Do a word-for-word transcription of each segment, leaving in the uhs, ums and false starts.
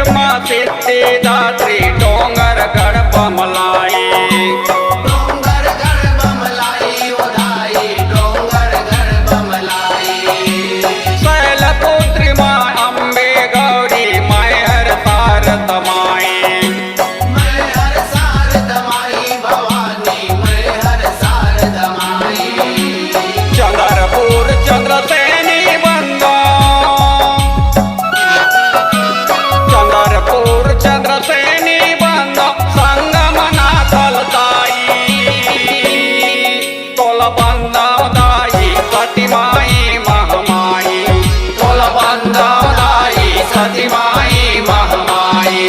माँ सिद्धिदात्री डोंगरगढ़ बमलाई। डोंगरगढ़ बमलाई ओ दाई, डोंगरगढ़ बमलाई। शैलपुत्री माँ अम्बे गौरी, मैहर शारद माई। मैहर शारद माई भवानी, मैहर शारद माई। चंद्रपुर चंद्रसेनी बंदो, चंद्रपुर चंद्रसेनी बंदो, संगमनाथल दाई। तोला बंदो दाई सती माई महामाई, तोला बंदो दाई सती माई महामाई।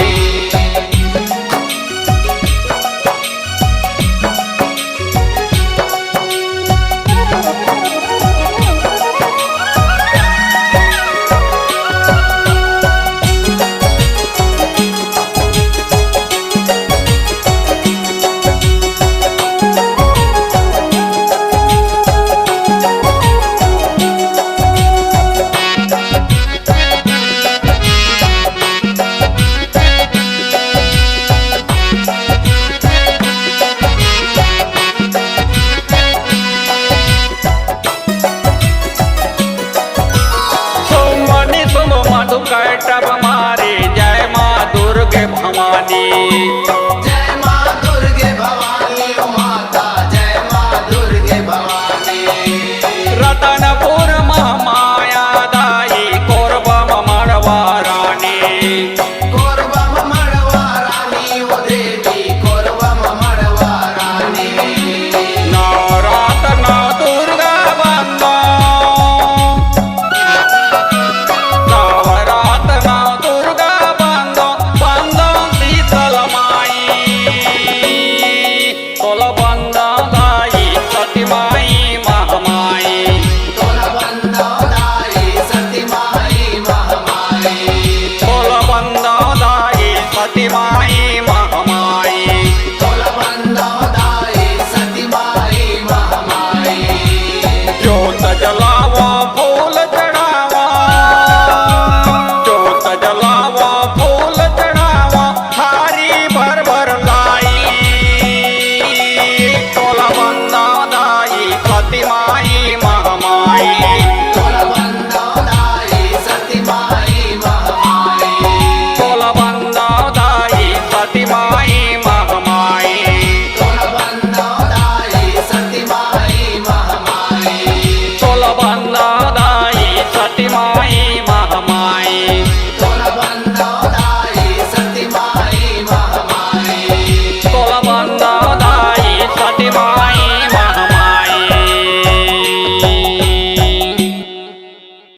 सोमनी सोम मधु कैटब मारे, जय माँ दुर्गे भवानी। जय माँ दुर्गे भवानी, ओ माता, जय माँ दुर्गे भवानी। रतनपुर महामाया दाई, कोरबा मड़वा रानी। कोरबा मड़वा रानी, ओ देवी, कोरबा मड़वा रानी। नवरात नव दुर्गा बंदो, नवरात नव दुर्गा बंदो, बंदो शीतल माई। तोला बंदो दाई सती माई महामाई। तोला बंदो दाई सती माई महामाई। तोला बंदो दाई सती माई महामाई। तोला बंदो दाई सती माई महामाई। जोत जलावा फूल चढ़ावा, जोत जलावा फूल चढ़ावा, थारी भर भर लाई। तोला बंदो दाई सती माई महामाई। तोला बंदो दाई सती माई महामाई। तोला बंदो दाई सती माई